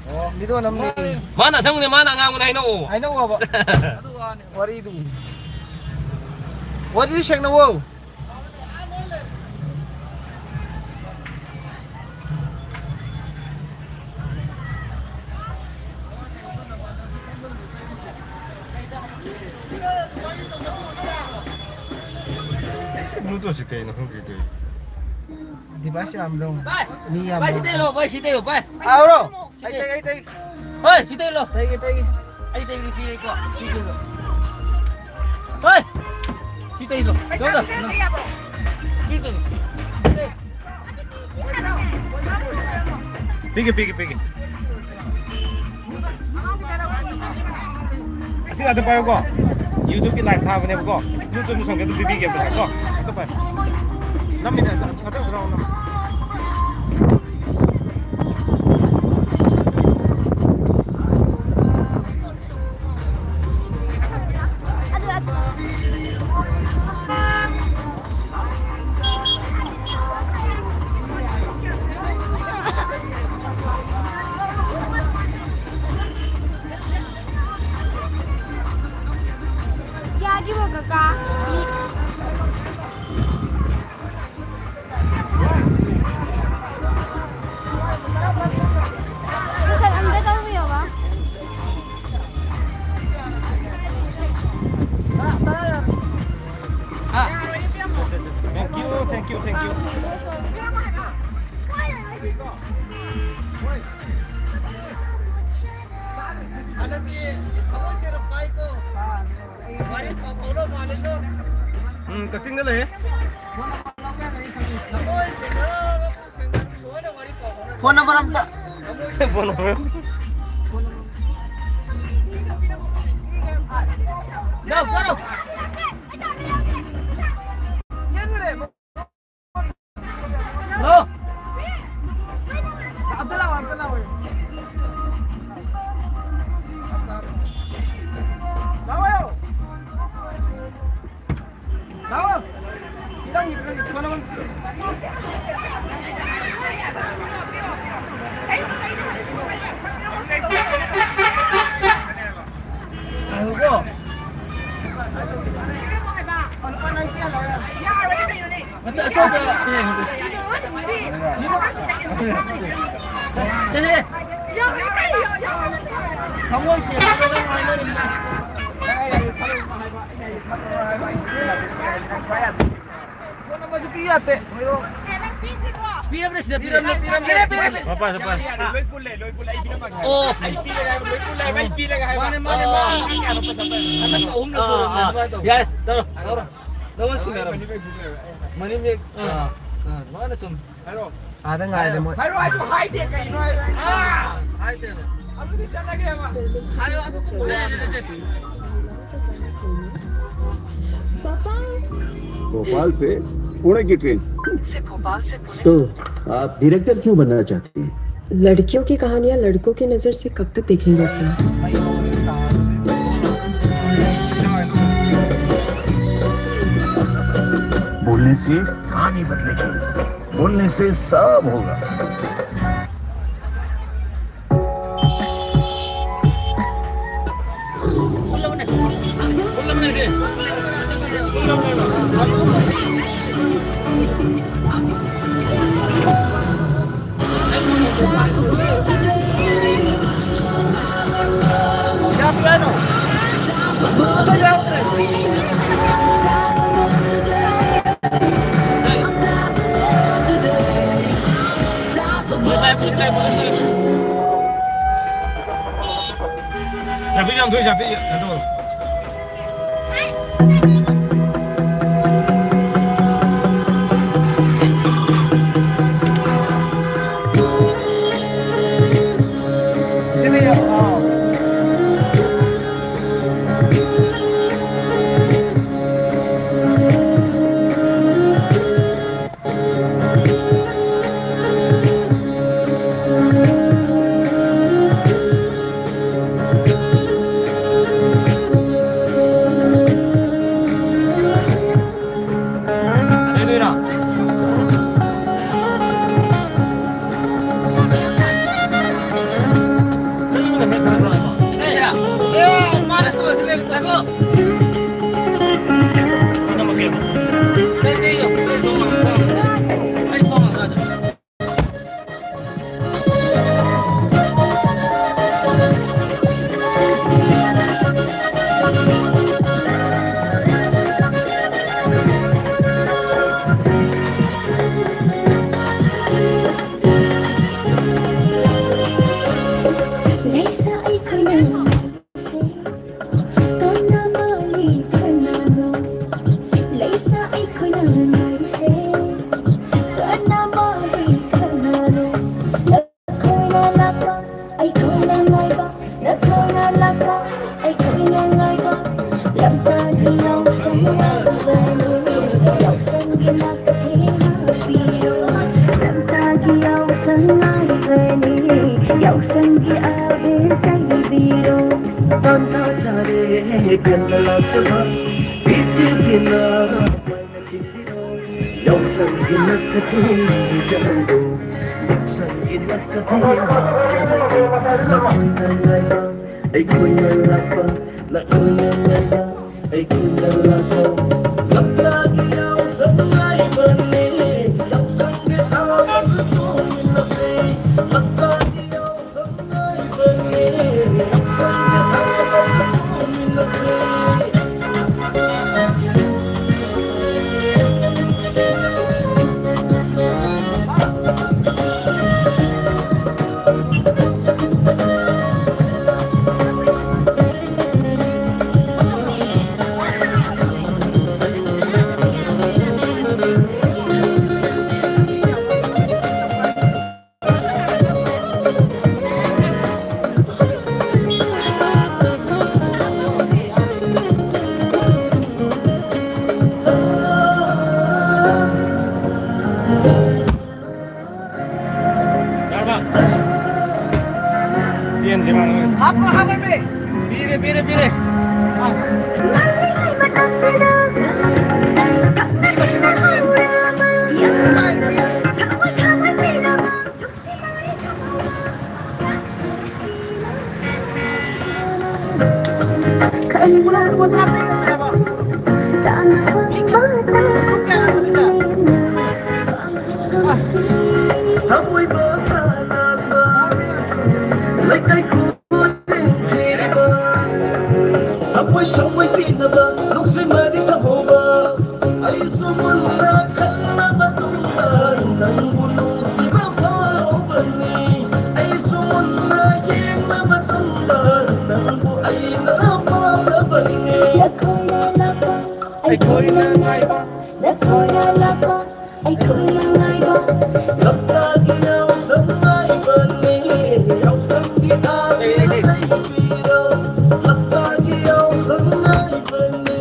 ꯑꯣ꯫ Video ꯅꯝꯅꯤ꯫ ꯃꯥꯅꯦ꯫ ꯃꯥꯅ ꯑꯁꯪꯕꯅꯦ, ꯃꯥꯅ ꯑꯉꯥꯡꯕꯅꯦ, ꯍꯥꯏꯅꯧꯑꯣ꯫ ꯍꯥꯏꯅꯧꯑꯣꯕ꯫ ꯑꯗꯨ ꯋꯥꯅꯤ꯫ ꯋꯥꯔꯤꯗꯨ꯫ ꯋꯥꯔꯤꯗꯨ ꯁꯦꯡꯅꯧꯑꯣ꯫ Bluetooth ꯁꯤ ꯀꯩꯅꯣ ꯈꯪꯗ꯭ꯔꯤ ꯇꯧꯔꯤꯁꯦ꯫ Device ꯌꯥꯝꯗ꯭ꯔꯣ? ꯚꯥꯏ, ꯃꯤ ꯌꯥꯝ ꯚꯥꯏ, ꯁꯤ ꯇꯩ ꯂꯣ, ꯚꯥꯏ, ꯁꯤ ꯇꯩ ꯂꯣ, ꯚꯥꯏ꯫ ꯑꯥꯎꯔꯣ? ꯁꯤ ꯑꯩ ꯇꯩ꯫ ꯇꯩ, ꯑꯩ ꯇꯩ꯫ ꯍꯣꯏ, ꯁꯤ ꯇꯩ ꯂꯣ꯫ ꯇꯩꯒꯦ, ꯇꯩꯒꯦ꯫ ꯑꯩ ꯇꯩꯒꯦ, ꯄꯤꯔꯦꯀꯣ꯫ ꯁꯤ ꯇꯩ ꯂꯣ꯫ ꯍꯣꯏ! ꯁꯤ ꯇꯩ ꯂꯣ꯫ ꯄꯩꯁꯥ ꯌꯥꯎꯗ? ꯄꯤꯔꯒ ꯌꯥꯕ꯭ꯔꯣ? ꯁꯤ ꯇꯩ ꯂꯣ꯫ ꯁꯤ ꯇꯩ꯫ ꯄꯤꯒꯦ, ꯄꯤꯒꯦ, ꯄꯤꯒꯦ꯫ ꯑꯁꯤ ꯉꯥꯛꯇ ꯄꯥꯏꯌꯨꯀꯣ꯫ YouTube ꯀꯤ live ꯊꯥꯕꯅꯦꯕꯀꯣ꯫ YouTube ꯁꯪꯒꯦ ꯑꯗꯨꯝ ꯄꯤꯕꯤꯒꯦ ꯄꯩꯁꯥ ꯀꯣ꯫ ꯑꯝꯇ ꯄꯥꯏ-, ꯅꯝꯃꯤꯅꯦ, ꯉꯥꯛꯇꯪ ꯉꯥꯛꯇꯪ ꯅꯝꯃꯣ꯫ ꯁꯤ ꯁꯠ ꯑꯝꯇ ꯇꯧꯕꯤꯌꯣꯕ꯫ Thank you, thank you, thank you. ꯎꯝ, ꯀꯛꯆꯤꯡꯗ ꯂꯩꯌꯦ꯫ ꯐꯣꯟ ꯅꯝꯕꯔ ꯑꯝꯇ꯫ Phone number. ꯍꯜꯂꯣ꯫ ꯑꯝꯇ ꯂꯥꯛꯑꯣ, ꯑꯝꯇ ꯂꯥꯛꯑꯣ꯫ ꯂꯥꯛꯑꯣ꯫ ꯂꯥꯛꯑꯣ꯫ ꯁꯤꯗꯪ ꯏꯕ꯭ꯔꯣ? ꯐꯣꯟ ꯑꯃ ꯄꯤꯌꯨ꯫ ꯉꯥꯏꯈꯣꯀꯣ꯫ ꯂꯨꯄꯥ ꯅꯥꯏꯟꯇꯤ ꯍꯜꯂꯛꯑꯣ꯫ ꯌꯥꯔꯣꯏ ꯀꯩꯅꯣꯅꯦ꯫ ꯅꯠꯇꯦ, ꯑꯆꯧꯕ꯫ ꯊꯃꯣꯏ ꯁꯦꯡꯅ ꯅꯪ ꯍꯥꯏꯅꯔꯤꯕ꯫ ꯄꯣꯠ ꯑꯃꯁꯨ ꯄꯤ ꯌꯥꯗꯦ꯫ ꯄꯤꯔꯕꯅꯦ ꯁꯤꯗ, ꯄꯤꯔꯕꯅꯦ, ꯄꯤꯔꯕꯅꯦ꯫ ꯄꯤꯔꯦ, ꯄꯤꯔꯦ꯫ ꯃꯄꯥ, ꯃꯄꯥ꯫ ꯂꯣꯏ ꯄꯨꯜꯂꯦ, ꯂꯣꯏ ꯄꯨꯜꯂꯦ꯫ ꯑꯩ ꯄꯤꯔꯝꯃꯒꯦ ꯍꯥꯏꯕ꯫ ꯑꯣ꯫ ꯑꯩ ꯄꯤꯔꯒꯦ ꯍꯥꯏꯕ, ꯂꯣꯏ ꯄꯨꯜꯂꯦ ꯍꯥꯏꯕ, ꯑꯩ ꯄꯤꯔꯒꯦ ꯍꯥꯏꯕ꯫ ꯃꯥꯅꯦ, ꯃꯥꯅꯦ, ꯃꯥꯅꯦ꯫ ꯑꯥ, ꯑꯥ, ꯑꯥ꯫ ꯍꯟꯗꯛꯇ ꯑꯍꯨꯝꯂꯛ ꯁꯨꯔꯕꯅꯦ ꯑꯥ, ꯑꯥ꯫ ꯑꯗꯨꯃꯥꯏꯅ ꯇꯧꯕ꯫ ꯌꯥꯔꯦ, ꯇꯧꯔꯣ꯫ ꯇꯧꯔꯣ꯫ ꯂꯧꯔ ꯁꯤꯟꯅꯔꯕꯅꯦ꯫ ꯃꯅꯤꯕꯦꯛ꯫ ꯑꯥ꯫ ꯑꯥ, ꯑꯥ, ꯃꯥꯅ ꯆꯨꯝꯃꯤ꯫ ꯍꯥꯏꯔꯣ꯫ ꯑꯥꯗ ꯉꯥꯏꯔꯦ ꯃꯣꯏ꯫ ꯍꯥꯏꯔꯣ, ꯍꯥꯏꯔꯣ, ꯍꯥꯏꯗꯦ ꯀꯩꯅꯣ ꯍꯥꯏꯔꯣ꯫ ꯑꯥ, ꯍꯥꯏꯗꯦꯕ꯫ ꯑꯗꯨꯗꯤ ꯆꯠꯂꯒꯦꯕ꯫ ꯍꯥꯏꯌꯣ, ꯑꯗꯨ ꯀꯨꯝꯃꯣ꯫ भोपाल से पुणे की ट्रेन। तो आप डायरेक्टर क्यों बनना चाहते हैं? लड़कियों की कहानियां लड़कों की नजर से कब तक देखेंगे सर? बोलने से कहानी बदलेगी, बोलने से सब होगा। ꯆꯥꯕꯤ ꯌꯥꯝ ꯊꯣꯛꯏ, ꯆꯥꯕꯤ ꯌꯥꯝ ꯊꯣꯛꯏ꯫ ꯊꯃꯣꯏꯕ ꯁꯥ ꯅꯥꯟꯕ, ꯂꯩꯀꯥꯏ ꯈꯨꯗꯤꯡ ꯊꯤꯔꯕ, ꯊꯃꯣꯏ ꯊꯃꯣꯏ ꯄꯤꯅꯕ, ꯅꯨꯡꯁꯤ ꯃꯔꯤ ꯊꯝꯍꯧꯕ꯫ ꯑꯩꯁꯨ ꯃꯨꯟꯅ ꯈꯜꯂꯕ ꯇꯨꯡꯗ, ꯅꯪꯕꯨ ꯅꯨꯡꯁꯤꯕ ꯐꯥꯎꯕꯅꯤ꯫ ꯑꯩꯁꯨ ꯃꯨꯟꯅ ꯌꯦꯡꯂꯕ ꯇꯨꯡꯗ, ꯅꯪꯕꯨ ꯑꯩꯅ ꯄꯥꯝꯂꯕꯅꯤ꯫ ꯅꯈꯣꯏꯅ ꯂꯥꯛꯄ, ꯑꯩꯈꯣꯏꯅ ꯉꯥꯏꯕ, ꯅꯈꯣꯏꯅ ꯂꯥꯛꯄ, ꯑꯩꯈꯣꯏꯅ ꯉꯥꯏꯕ꯫ ꯂꯝꯇꯥꯒꯤ ꯌꯥꯎꯁꯪ ꯉꯥꯏꯕꯅꯤ, ꯌꯥꯎꯁꯪꯒꯤ ꯑꯥꯔꯇꯤ ꯂꯩꯕꯤꯔꯣ꯫ ꯂꯝꯇꯥꯒꯤ ꯌꯥꯎꯁꯪ ꯉꯥꯏꯕꯅꯤ,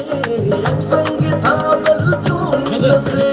ꯌꯥꯎꯁꯪꯒꯤ ꯊꯥꯕꯜ ꯆꯣꯡꯃꯤꯟꯅꯁꯤ꯫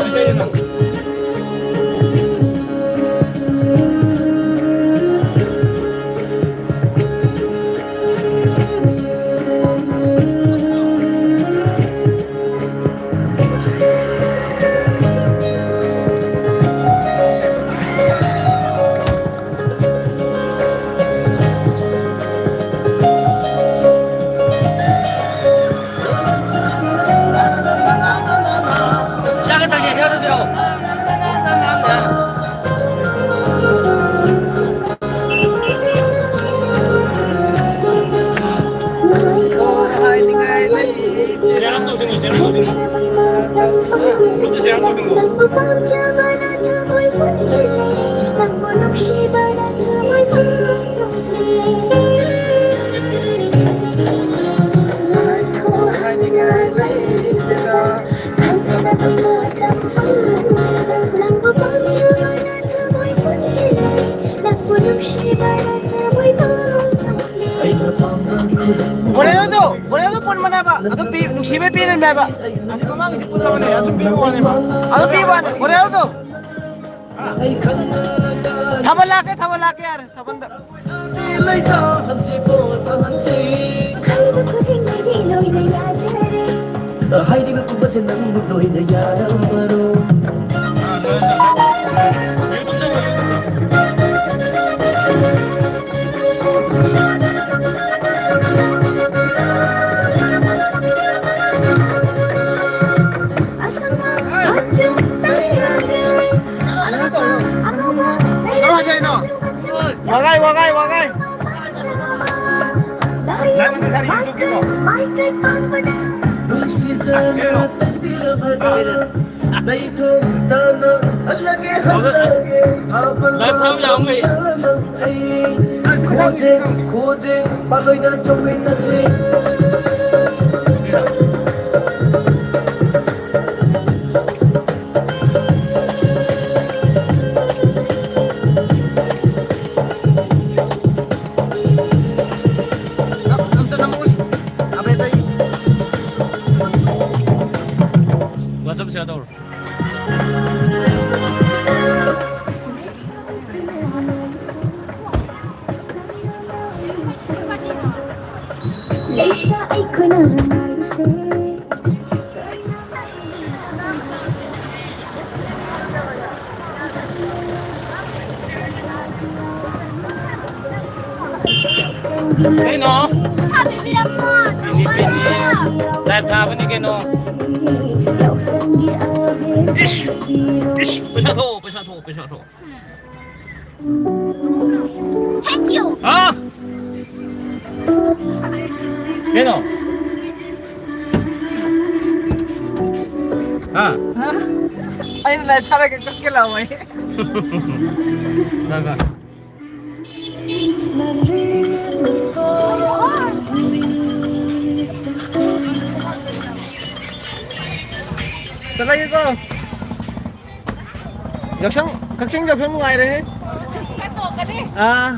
ꯃꯣꯔꯦꯜꯗꯣ, ꯃꯣꯔꯦꯜꯗꯣ ꯄꯨꯟꯕꯅꯦꯕ꯫ ꯑꯗꯨꯝ ꯄꯤ-, ꯅꯨꯡꯁꯤꯕꯩ ꯄꯤꯔꯤꯅꯦꯕ꯫ ꯑꯁꯤ ꯃꯃꯥꯡꯒꯤꯁꯤ ꯄꯨꯜꯂꯕꯅꯦ, ꯑꯗꯨꯝ ꯄꯤꯕ ꯋꯥꯅꯦꯕ꯫ ꯑꯗꯨꯝ ꯄꯤꯕ ꯋꯥꯅꯦ, ꯃꯣꯔꯦꯜꯗꯣ꯫ ꯊꯥꯕꯜ ꯂꯥꯛꯀꯦ, ꯊꯥꯕꯜ ꯂꯥꯛꯀꯦ, ꯌꯥꯔꯦ, ꯊꯥꯕꯜꯗ꯫ ꯂꯩꯇꯥꯍꯟꯁꯤ, ꯄꯣꯊꯥꯍꯟꯁꯤ꯫ ꯈꯜꯂꯨꯕ ꯈꯨꯗꯤꯡꯒꯤꯗꯤ ꯍꯥꯏꯔꯤꯕ ꯄꯨꯝꯕꯁꯦ ꯅꯪꯕꯨ ꯂꯣꯏꯅ ꯌꯥꯔꯕꯔꯣ? ꯑꯁꯪꯕ ꯃꯆꯨ ꯇꯩꯔꯒꯦ, ꯑꯉꯧꯕ ꯇꯩꯔꯒꯦ, ꯃꯆꯨ ꯃꯆꯨ ꯋꯥꯒꯥꯏ, ꯋꯥꯒꯥꯏ, ꯋꯥꯒꯥꯏ꯫ ꯃꯥꯏꯀꯩ, ꯃꯥꯏꯀꯩ ꯄꯥꯛꯄꯗ ꯅꯨꯡꯁꯤꯖꯅ ꯇꯩꯕꯤꯔꯕꯗ ꯂꯩꯊꯣꯡ ꯇꯥꯅ ꯍꯜꯂꯒꯦ, ꯍꯜꯂꯒꯦ꯫ ꯂꯥꯏꯐꯝ ꯌꯥꯝ ꯂꯩ꯫ ꯑꯩ ꯈꯣꯏꯗꯦ, ꯈꯣꯏꯗꯦ, ꯄꯥꯂꯣꯏꯅ ꯆꯣꯡꯃꯤꯟꯅꯁꯤ꯫ ꯑꯝꯇ ꯅꯝꯃꯛꯎꯁꯤ꯫ ꯑꯕꯦ, ꯑꯇꯩ꯫ WhatsApp share ꯇꯧꯔꯣ꯫ ꯂꯩꯁꯥ ꯑꯩꯈꯣꯏꯅ ꯉꯥꯏꯔꯤꯁꯦ꯫ ꯀꯩꯅꯣ? ꯂꯥꯏꯞ ꯊꯥꯕꯅꯤ ꯀꯩꯅꯣ꯫ ꯏꯁ! ꯏꯁ! ꯄꯩꯁꯥ ꯊꯣꯛꯑꯣ, ꯄꯩꯁꯥ ꯊꯣꯛꯑꯣ, ꯄꯩꯁꯥ ꯊꯣꯛꯑꯣ꯫ Thank you. ꯍꯥ? ꯀꯩꯅꯣ? ꯍꯥ? ꯑꯩꯅ ꯂꯥꯏꯞ ꯊꯥꯔꯒ ꯀꯛꯀꯦ ꯂꯥꯛꯑꯣ꯫ ꯍꯣꯏ, ꯍꯣꯏ꯫ ꯆꯠꯂꯒꯦꯀꯣ꯫ ꯌꯥꯎꯁꯪ, ꯀꯛꯆꯤꯡ ꯌꯥꯎꯁꯪ ꯅꯨꯡꯉꯥꯏꯔꯦꯍꯦ꯫ ꯑꯥ꯫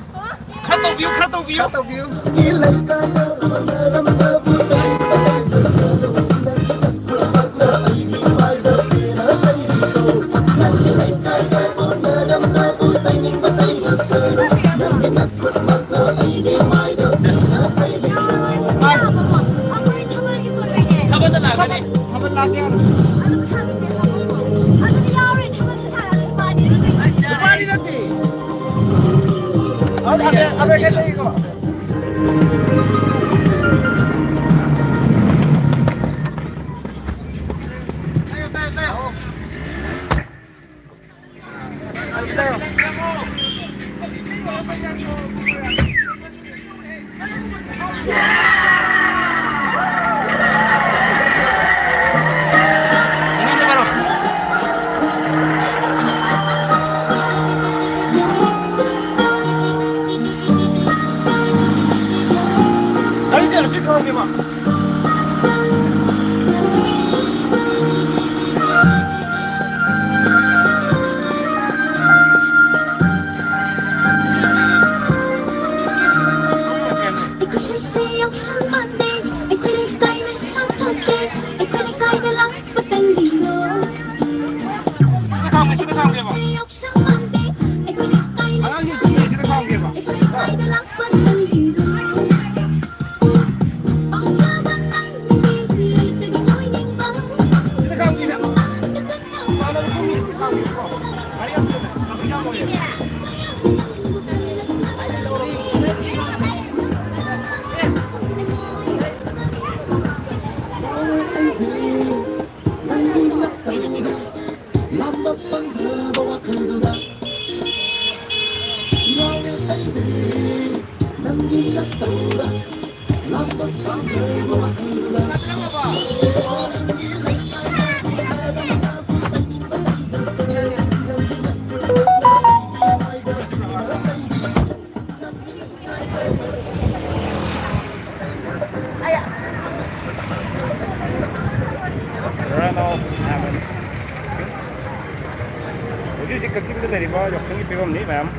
ꯈꯔ ꯇꯧꯕꯤꯌꯨ, ꯈꯔ ꯇꯧꯕꯤꯌꯨ꯫ ꯈꯔ ꯇꯧꯕꯤꯌꯨ꯫ ꯊꯥꯕꯜꯗ ꯂꯥꯛꯀꯅꯤ꯫ ꯑꯩꯈꯣꯏ ꯁꯤꯁꯦ ꯌꯥꯎꯁꯪ ꯃꯥꯟꯗꯦ, ꯑꯩꯈꯣꯏ ꯂꯩꯀꯥꯏꯅ ꯁꯥꯊꯣꯛꯀꯦ, ꯑꯩꯈꯣꯏ ꯂꯩꯀꯥꯏꯗ ꯂꯥꯛꯄ ꯇꯜꯂꯤꯅꯣ? ꯁꯤꯗ ꯈꯥꯝꯒꯦ, ꯁꯤꯗ ꯈꯥꯝꯒꯦꯕ꯫ ꯑꯉꯥꯡꯁꯤꯡ ꯇꯨꯝꯃꯤ, ꯁꯤꯗ ꯈꯥꯝꯒꯦꯕ꯫ ꯁꯤꯗ ꯈꯥꯝꯒꯦ, ꯏꯃꯥꯟꯅꯕ ꯇꯨꯝꯃꯤ, ꯁꯤꯗ ꯈꯥꯝꯒꯦꯕꯀꯣ꯫ ꯒꯥꯔꯤ ꯌꯥꯝ ꯆꯦꯜꯂꯦ꯫ Run off, Evan. ꯍꯧꯖꯤꯛ ꯍꯧꯖꯤꯛ ꯀꯛꯆꯤꯡꯗ ꯂꯩꯔꯤꯕ ꯌꯥꯎꯁꯪꯒꯤ ꯐꯤꯕꯝꯅꯤ ꯃꯌꯥꯝ꯫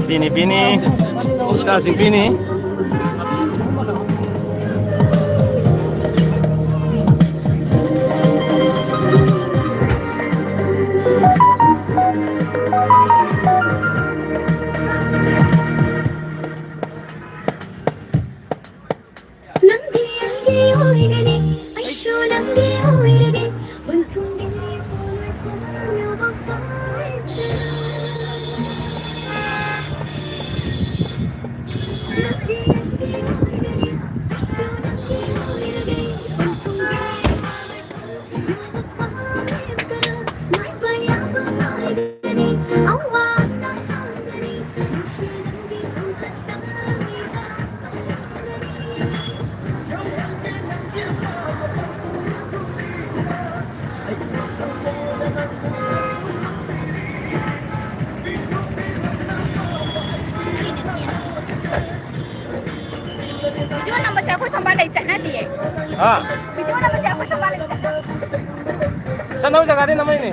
ꯄꯤꯅꯤ, ꯄꯤꯅꯤ꯫ ꯏꯆꯥꯁꯤꯡ ꯄꯤꯅꯤ꯫ ꯅꯪꯗꯤ ꯑꯩꯒꯤ ꯑꯣꯏꯒꯅꯤ, ꯑꯩꯁꯨ ꯅꯪꯒꯤ ꯑꯣꯏꯔꯒꯦ꯫ ꯄꯨꯟꯊꯨꯡꯒꯤ ꯄꯣꯂꯣꯏ ꯐꯣꯡꯅꯕ ꯐꯥꯎꯔꯦ꯫ ꯅꯪꯗꯤ ꯑꯩꯒꯤ ꯑꯣꯏꯒꯅꯤ, ꯑꯩꯁꯨ ꯅꯪꯒꯤ ꯑꯣꯏꯔꯒꯦ꯫ ꯄꯨꯟꯊꯨꯡꯒꯤ ꯄꯣꯂꯣꯏ ꯐꯣꯡꯅꯕ ꯐꯥꯎꯔꯦ꯫ ꯃꯥꯏ ꯄꯥꯛꯅꯕ ꯉꯥꯏꯒꯅꯤ, ꯑꯋꯥ ꯑꯅꯥ ꯈꯪꯒꯅꯤ꯫ ꯅꯨꯡꯁꯤ ꯅꯪꯒꯤ ꯈꯣꯡꯆꯠꯇ ꯚꯤꯗꯤꯑꯣ ꯅꯝꯕꯁꯦ ꯑꯩꯈꯣꯏ ꯁꯣꯝꯕꯥ ꯂꯩ ꯆꯠꯅꯗꯤꯌꯦ꯫ ꯍꯥ? ꯚꯤꯗꯤꯑꯣ ꯅꯝꯕꯁꯦ ꯑꯩꯈꯣꯏ ꯁꯣꯝꯕꯥ ꯂꯩ ꯆꯠꯅꯗꯦ꯫ ꯆꯠꯅꯕ ꯖꯒꯥꯗꯤ ꯅꯝꯃꯛꯏꯅꯦ꯫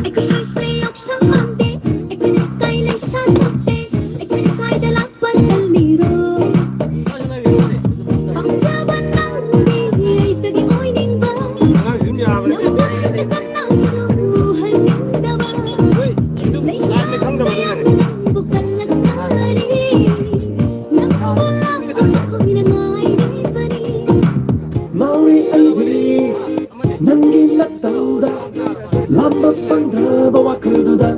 ꯑꯩꯈꯣꯏꯁꯦ ꯌꯥꯎꯁꯪ ꯃꯥꯟꯗꯦ, ꯑꯩꯈꯣꯏ ꯂꯩꯀꯥꯏ ꯂꯩꯁꯥ ꯊꯣꯛꯇꯦ, ꯑꯩꯈꯣꯏ ꯂꯩꯀꯥꯏꯗ ꯂꯥꯛꯄ ꯇꯜꯂꯤꯔꯣ? ꯄꯥꯝꯖꯕ ꯅꯪꯗꯤ ꯑꯩꯗꯒꯤ ꯑꯣꯏꯅꯤꯡꯕ, ꯅꯪꯅ ꯀꯅꯥꯁꯨ ꯎꯍꯟꯅꯤꯡꯗꯕ, ꯂꯩꯁꯥ ꯃꯌꯥꯝꯅ ꯅꯪꯕꯨ ꯀꯜꯂꯛꯅꯔꯤ, ꯅꯪꯕꯨ ꯂꯥꯛꯄ ꯑꯩꯈꯣꯏꯅ ꯉꯥꯏꯔꯤꯕꯅꯤ꯫ ꯃꯥꯎꯔꯤ ꯑꯩꯗꯤ ꯅꯪꯒꯤ ꯅꯇꯧꯗ ꯂꯥꯝꯕ ꯐꯪꯗ꯭ꯔꯕ ꯋꯥꯈꯜꯗꯨꯗ꯫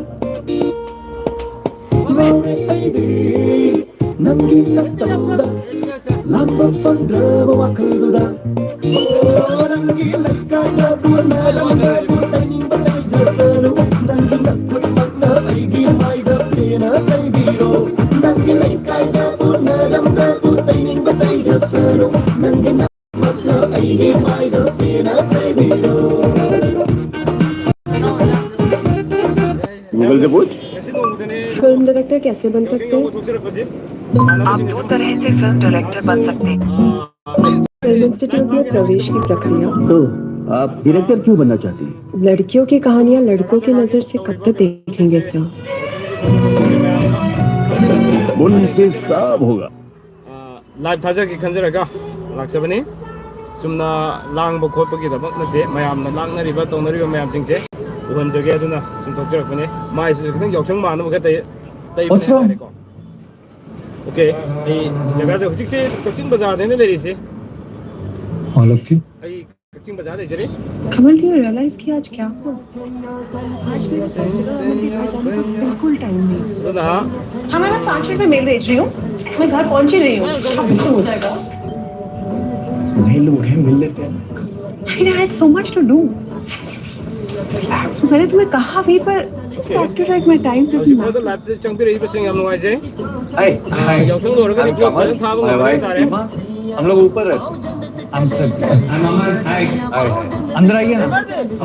ꯉꯥꯎꯔꯦ ꯑꯩꯗꯤ ꯅꯪꯒꯤ ꯅꯇꯧꯗ, ꯂꯥꯝꯕ ꯐꯪꯗ꯭ꯔꯕ ꯋꯥꯈꯜꯗꯨꯗ꯫ ꯑꯣ, ꯅꯪꯒꯤ ꯂꯩꯀꯥꯏꯗꯕꯨ ꯅꯔꯝꯗꯕꯨ ꯇꯩꯅꯤꯡꯕ ꯇꯩꯖꯁꯅꯨ, ꯅꯪꯒꯤ ꯅꯈꯨꯠꯃꯛꯅ ꯑꯩꯒꯤ ꯃꯥꯏꯗ ꯄꯦꯟꯅ ꯇꯩꯕꯤꯔꯣ꯫ ꯅꯪꯒꯤ ꯂꯩꯀꯥꯏꯗꯕꯨ ꯅꯔꯝꯗꯕꯨ ꯇꯩꯅꯤꯡꯕ ꯇꯩꯖꯁꯅꯨ, ꯅꯪꯒꯤ ꯅꯈꯨꯠꯃꯛꯅ ꯑꯩꯒꯤ ꯃꯥꯏꯗ ꯄꯦꯟꯅ ꯇꯩꯕꯤꯔꯣ꯫ Google से पूछ। फिल्म डायरेक्टर कैसे बन सकते हैं? आप दो तरह से फिल्म डायरेक्टर बन सकते हैं। फिल्म इंस्टीट्यूट में प्रवेश की प्रक्रिया। तो आप डायरेक्टर क्यों बनना चाहती हैं? लड़कियों की कहानियां लड़कों की नजर से कब तक देखेंगे सर? बोलने से सब होगा। ꯂꯥꯏꯚ ꯊꯥꯖꯒꯦ ꯈꯟꯖꯔꯒ ꯂꯥꯛꯆꯕꯅꯤ꯫ ꯆꯨꯝꯅ ꯂꯥꯡꯕ ꯈꯣꯠꯄꯒꯤꯗꯃꯛ ꯅꯠꯇꯦ, ꯃꯌꯥꯝꯅ ꯂꯥꯡꯅꯔꯤꯕ ꯇꯧꯅꯔꯤꯕ ꯃꯌꯥꯝꯁꯤꯡꯁꯦ ꯎꯍꯟꯖꯒꯦ ꯍꯥꯏꯗꯨꯅ ꯁꯨꯝ ꯊꯣꯛꯆꯔꯛꯄꯅꯤ꯫ ꯃꯥꯏꯁꯤꯁꯨ ꯈꯤꯇꯪ ꯌꯥꯎꯁꯪ ꯃꯥꯟꯅꯕ ꯈꯔ ꯇꯩ- ꯇꯩꯕꯅꯦ ꯍꯥꯏꯇꯥꯔꯦꯀꯣ꯫ ꯑꯣꯀꯦ, ꯑꯩ ꯖꯒꯥꯁꯦ ꯍꯧꯖꯤꯛꯁꯦ ꯀꯛꯆꯤꯡ ꯕꯖꯥꯔꯗꯩꯅ ꯂꯩꯔꯤꯁꯦ꯫ ꯑꯩ ꯀꯛꯆꯤꯡ ꯕꯖꯥꯔ ꯂꯩꯖꯔꯤ꯫ कमल, do you realize कि आज क्या हुआ? आज मेरे पैसे का अमन के घर जाने का बिल्कुल टाइम नहीं। तो ना। हाँ, मैं बस पाँच मिनट में मेल भेज रही हूँ। मैं घर पहुंच ही रही हूँ। अब तो हो जाएगा। भाई, लोग हैं, मिल लेते हैं। I had so much to do। मैंने तुम्हें कहा भी, पर just acted like my time didn't matter। ꯍꯧꯖꯤꯛ ꯐꯥꯎꯗ ꯂꯥꯏꯚꯇ ꯆꯪꯕꯤꯔꯛꯏꯕꯁꯤꯡ ꯌꯥꯝ ꯅꯨꯡꯉꯥꯏꯖꯩ꯫ Hi, hi. ꯌꯥꯎꯁꯪ ꯂꯣꯏꯔꯒꯗꯤ I'm ꯀ꯭ꯂꯕ Kamal, ꯐꯖꯅ ꯊꯥꯕ my ꯉꯝꯒꯅꯤ wife ꯍꯥꯏꯇꯥꯔꯦ꯫ Seema. हम लोग ऊपर रहते हैं। I'm Sir. I'm Aman. Hi. Hi, hi. अंदर आइए ना।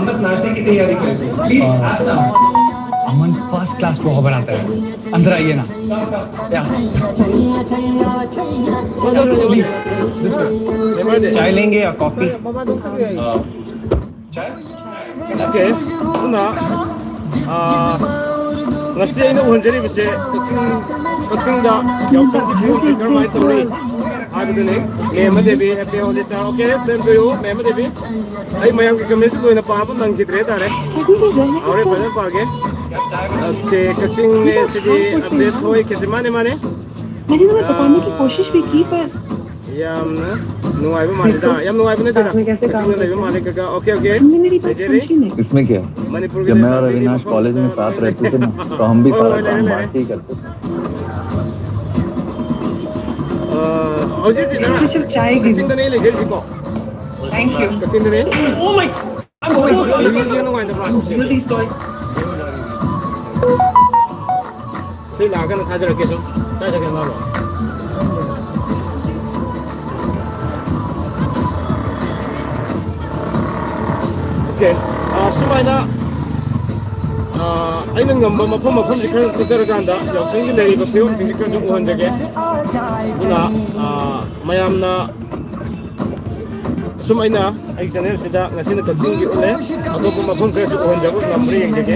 हम बस नाश्ते की तैयारी कर रहे हैं। Please, have some. Aman first class poha बनाता है। अंदर आइए ना। या। Please, this way. चाय लेंगे या कॉफी? चाय? Okay, ꯑꯗꯨꯅ, ꯑꯥ, ꯉꯁꯤ ꯑꯩꯅ ꯎꯍꯟꯖꯔꯤꯕꯁꯦ ꯀꯛꯆꯤꯡ, ꯀꯛꯆꯤꯡꯗ ꯌꯥꯎꯁꯪꯒꯤ ꯐꯤꯕꯝꯁꯦ ꯀꯔꯝꯍꯥꯏꯅ ꯇꯧꯔꯤ ꯍꯥꯏꯕꯗꯨꯅꯤ꯫ ꯃꯦꯝꯃ Devi, happy holiday, sir. Okay, same to you, ꯃꯦꯝꯃ ꯗꯦꯕꯤ꯫ ꯑꯩ ꯃꯌꯥꯝꯒꯤ comment ꯂꯣꯏꯅ ꯄꯥꯕ ꯅꯪꯈꯤꯗ꯭ꯔꯦ ꯍꯥꯏꯇꯥꯔꯦ꯫ ꯍꯣꯔꯦꯟ ꯐꯖꯅ ꯄꯥꯒꯦ꯫ Okay, ꯀꯛꯆꯤꯡꯅꯦ ꯁꯤꯗꯤ, ꯑꯞꯗꯦꯠ ꯊꯣꯛꯏ ꯀꯦꯖꯤ ꯃꯥꯅꯦ, ꯃꯥꯅꯦ꯫ मैंने तुम्हें बताने की कोशिश भी की, पर ꯌꯥꯝꯅ ꯅꯨꯡꯉꯥꯏꯕ ꯃꯥꯜꯂꯤꯗ꯫ ꯌꯥꯝ ꯅꯨꯡꯉꯥꯏꯕ ꯅꯠꯇꯦꯗ꯫ ꯀꯛꯆꯤꯡꯗ ꯂꯩꯕ ꯃꯥꯜꯂꯦ ꯀꯀꯥ꯫ Okay, okay꯫ तुमने मेरी बात समझी नहीं। इसमें क्या है? जब मैं और अविनाश कॉलेज में साथ रहते थे ना, तो हम भी सारा काम बांट के ही करते थे। ꯍꯧꯖꯤꯛ ꯍꯧꯖꯤꯛ ꯅꯪ ꯀꯛꯆꯤꯡꯗꯅꯦ ꯂꯩꯖꯔꯤꯁꯤꯀꯣ? Thank you. ꯀꯛꯆꯤꯡꯗꯅꯦ? Oh my God. I'm going to ꯌꯥꯝ ꯅꯨꯡꯉꯥꯏꯇꯕ꯭ꯔꯥ? I'm really sorry. ꯁꯤ ꯂꯥꯛꯑꯒꯅ ꯊꯥꯖꯔꯛꯀꯦ ꯁꯨꯝ꯫ ꯀꯥꯏ ꯆꯠꯈ꯭ꯔꯦ ꯃꯥꯕꯣ? Okay, ꯑꯥ, ꯁꯨꯃꯥꯏꯅ ꯑꯥ, ꯑꯩꯅ ꯉꯝꯕ ꯃꯐꯝ ꯃꯐꯝꯁꯤ ꯈꯔ ꯆꯠꯆꯔꯀꯥꯟꯗ ꯌꯥꯎꯁꯪꯒꯤ ꯂꯩꯔꯤꯕ ꯐꯤꯕꯝꯁꯤꯡꯁꯤ ꯈꯔꯁꯨ ꯎꯍꯟꯖꯒꯦ꯫ ꯑꯗꯨꯅ, ꯑꯥ, ꯃꯌꯥꯝꯅ ꯁꯨꯝ ꯑꯩꯅ ꯑꯩꯒꯤ ꯆꯦꯅꯦꯜꯁꯤꯗ ꯉꯁꯤꯅ ꯀꯛꯆꯤꯡꯒꯤ ꯎꯠꯂꯦ, ꯑꯇꯣꯞꯄ ꯃꯐꯝ ꯈꯔꯁꯨ ꯎꯍꯟꯖꯕ ꯉꯝꯕ꯭ꯔꯥ ꯌꯦꯡꯖꯒꯦ꯫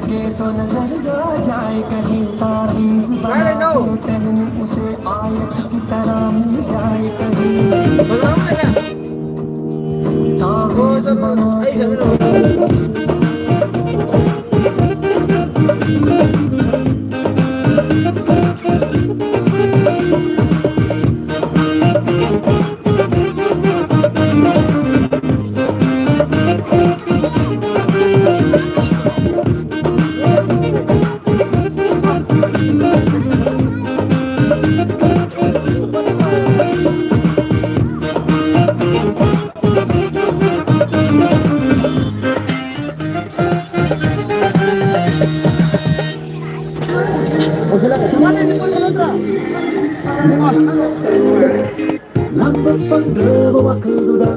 ꯂꯥꯝꯕ ꯐꯪꯗ꯭ꯔꯕ ꯋꯥꯈꯜꯗꯨꯗ,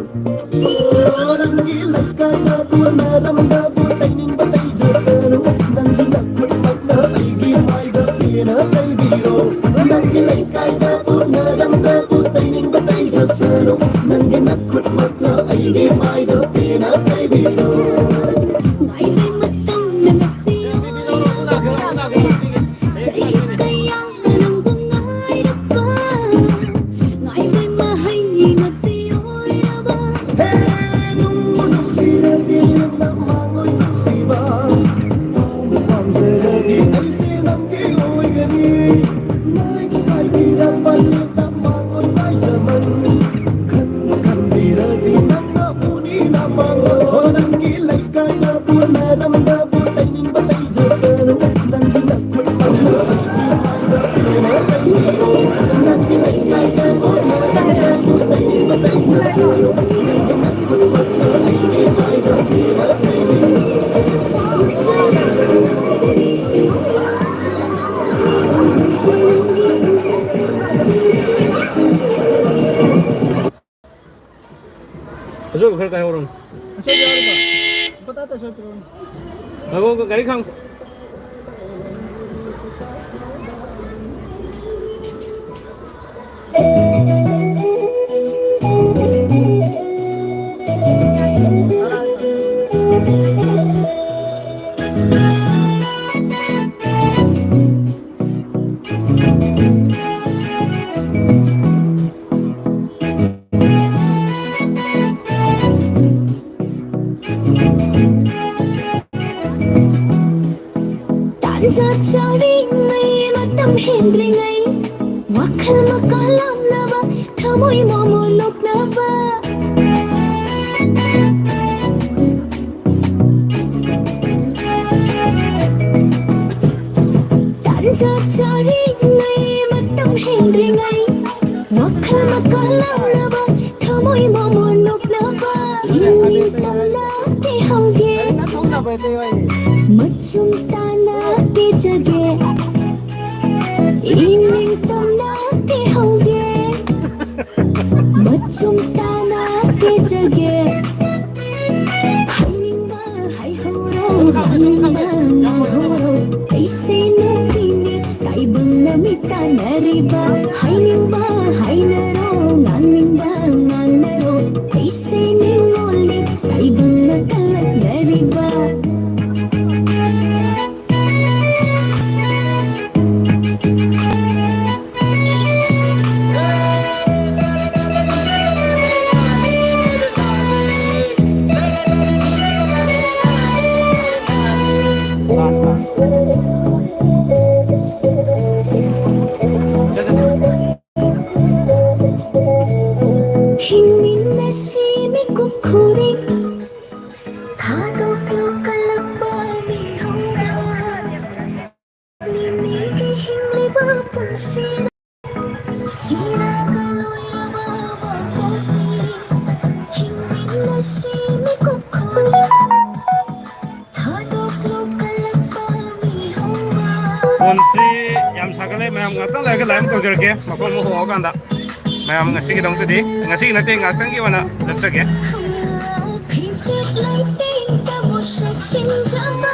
ꯑꯣ, ꯅꯪꯒꯤ ꯂꯩꯀꯥꯏꯗꯕꯨ, ꯅꯔꯝꯗꯕꯨ ꯇꯩꯅꯤꯡꯕ ꯇꯩꯖꯁꯅꯨ, ꯅꯪꯒꯤ ꯅꯈꯨꯠꯃꯛꯅ ꯑꯩꯒꯤ ꯃꯥꯏꯗ ꯄꯦꯟꯅ ꯇꯩꯕꯤꯔꯣ꯫ ꯅꯪꯒꯤ ꯂꯩꯀꯥꯏꯗꯕꯨ, ꯅꯔꯝꯗꯕꯨ ꯇꯩꯅꯤꯡꯕ ꯇꯩꯖꯁꯅꯨ, ꯅꯪꯒꯤ ꯅꯈꯨꯠꯃꯛꯅ ꯑꯩꯒꯤ ꯃꯥꯏꯗ ꯄꯦꯟꯅ ꯇꯩꯕꯤꯔꯣ꯫ ꯉꯥꯏꯕꯩ ꯃꯇꯝꯅ ꯉꯁꯤ ꯑꯣꯏꯔꯕ, ꯆꯍꯤ ꯀꯌꯥꯅ ꯅꯪꯕꯨ ꯉꯥꯏꯔꯕ, ꯉꯥꯏꯕꯩ ꯃꯍꯩꯅꯤ ꯉꯁꯤ ꯑꯣꯏꯔꯕ꯫ ꯍꯦ, ꯅꯨꯡꯕꯨ ꯅꯨꯡꯁꯤꯔꯗꯤ ꯅꯪ ꯃꯥꯡꯂꯣꯏ ꯅꯨꯡꯁꯤꯕ, ꯄꯥꯝꯕꯨ ꯄꯥꯝꯖꯔꯗꯤ ꯑꯩꯁꯦ ꯅꯪꯒꯤ ꯑꯣꯏꯒꯅꯤ꯫ ꯅꯣꯏꯒꯤ ꯍꯥꯏꯕꯤꯔꯛꯄ ꯅꯪ ꯃꯥꯡꯂꯣꯏ ꯉꯥꯏꯖꯕꯅꯤ꯫ ꯈꯟꯕꯨ ꯈꯟꯕꯤꯔꯗꯤ ꯅꯪꯅ ꯎꯅꯤ ꯅꯃꯥꯡꯂꯣ꯫ ꯅꯪꯒꯤ ꯂꯩꯀꯥꯏꯗꯕꯨ ꯅꯔꯝꯗꯕꯨ ꯇꯩꯅꯤꯡꯕ ꯇꯩꯖꯁꯅꯨ꯫ ꯅꯪꯒꯤ ꯅꯈꯨꯠ ꯄꯪꯕ ꯑꯩꯒꯤ ꯃꯥꯏꯗ ꯄꯦꯟꯅ ꯇꯩꯕꯤꯔꯣ꯫ ꯅꯪꯒꯤ ꯂꯩꯀꯥꯏꯗꯕꯨ ꯅꯔꯝꯗꯕꯨ ꯇꯩꯅꯤꯡꯕ ꯇꯩꯖꯁꯅꯨ꯫ ꯅꯪꯒꯤ ꯅꯈꯨꯠ ꯄꯪꯕ ꯑꯩꯒꯤ ꯃꯥꯏꯗ ꯄꯦꯟꯅ ꯇꯩꯕꯤꯔꯣ꯫ ꯑꯆꯣꯏꯕ ꯈꯔ ꯀꯥꯏꯍꯧꯔꯝꯅꯤ꯫ ꯑꯆꯣꯏꯕ ꯌꯥꯎꯔꯤꯕ? ꯂꯨꯄꯥ ꯇꯔꯥ ꯇꯔꯥ ꯑꯆꯣꯏꯕ ꯄꯤꯔꯛꯎꯅꯦ꯫ ꯉꯥꯏꯈꯣ, ꯉꯥꯏꯈꯣ, ꯒꯥꯔꯤ ꯈꯥꯝ-, ꯍꯦꯟꯗ꯭ꯔꯤꯉꯩ ꯋꯥꯈꯜ ꯃꯀꯥ ꯂꯥꯝꯅꯕ, ꯊꯃꯣꯏ ꯃꯣꯃꯣꯟ ꯅꯣꯛꯅꯕ꯫ ꯇꯥꯟꯖꯥ ꯆꯥꯔꯤꯉꯩ ꯃꯇꯝ ꯍꯦꯟꯗ꯭ꯔꯤꯉꯩ ꯋꯥꯈꯜ ꯃꯀꯥ ꯂꯥꯝꯅꯕ, ꯊꯃꯣꯏ ꯃꯣꯃꯣꯟ ꯅꯣꯛꯅꯕ꯫ ꯏꯅꯤꯡ ꯇꯝꯅ ꯀꯤꯍꯧꯒꯦ, ꯃꯆꯨꯝ ꯇꯥꯅ ꯀꯦꯖꯒꯦ꯫ ꯏꯅꯤꯡ ꯇꯝꯅ ꯀꯤꯍꯧꯒꯦ, ꯃꯆꯨꯝ ꯇꯥꯅ ꯀꯦꯖꯒꯦ꯫ ꯍꯥꯏꯅꯤꯡꯕ ꯍꯥꯏꯍꯧꯔꯣ, ꯉꯥꯡꯅꯤꯡꯕ ꯉꯥꯡꯍꯧꯔꯣ꯫ ꯑꯩꯁꯦ ꯅꯨꯄꯤꯅꯤ, ꯇꯥꯏꯕꯪꯅ ꯃꯤꯠ ꯇꯥꯟꯅꯔꯤꯕ꯫ ꯍꯥꯏꯅꯤꯡꯕ ꯍꯥꯏꯅꯔꯣ, ꯉꯥꯡꯅꯤꯡꯕ ꯉꯥꯡꯅꯔꯣ꯫ ꯑꯩꯁꯦ ꯅꯤꯡꯉꯣꯜꯅꯤ, ꯇꯥꯏꯕꯪꯅ ꯀꯜꯂꯛꯅꯔꯤꯕ꯫ ꯍꯤꯡꯃꯤꯟꯅꯁꯤ ꯃꯤꯀꯨꯞ ꯈꯨꯗꯤꯡ, ꯊꯥꯗꯣꯛꯂꯨ ꯀꯜꯂꯛꯄ ꯃꯤꯍꯧꯅ꯫ ꯃꯤꯃꯤꯒꯤ ꯍꯤꯡꯂꯤꯕ ꯄꯨꯟꯁꯤꯗ ꯁꯤꯔꯒ ꯂꯣꯏꯔꯕ ꯋꯥꯄꯣꯛꯅꯤ꯫ ꯍꯤꯡꯃꯤꯟꯅꯁꯤ ꯃꯤꯀꯨꯞ ꯈꯨꯗꯤꯡ, ꯊꯥꯗꯣꯛꯂꯨ ꯀꯜꯂꯛꯄ ꯃꯤꯍꯧꯅ꯫ ꯐꯣꯟꯁꯤ ꯌꯥꯝ ꯁꯥꯒꯠꯂꯦ꯫ ꯃꯌꯥꯝ ꯉꯥꯛꯇꯪ ꯂꯩꯔꯒ live ꯑꯃꯨꯛ ꯇꯧꯖꯔꯛꯀꯦ, ꯃꯐꯝ ꯑꯃ ꯍꯣꯡꯉꯀꯥꯟꯗ꯫ ꯃꯌꯥꯝ ꯉꯁꯤꯒꯤꯗꯃꯛꯇꯗꯤ, ꯉꯁꯤꯒꯤ ꯅꯠꯇꯦ, ꯉꯥꯛꯇꯪꯒꯤ ꯑꯣꯏꯅ ꯂꯦꯞꯆꯒꯦ꯫ ꯐꯤꯖꯦꯠ ꯂꯩꯇꯦꯡꯗꯕꯨ ꯁꯦꯠꯆꯤꯟꯖꯕ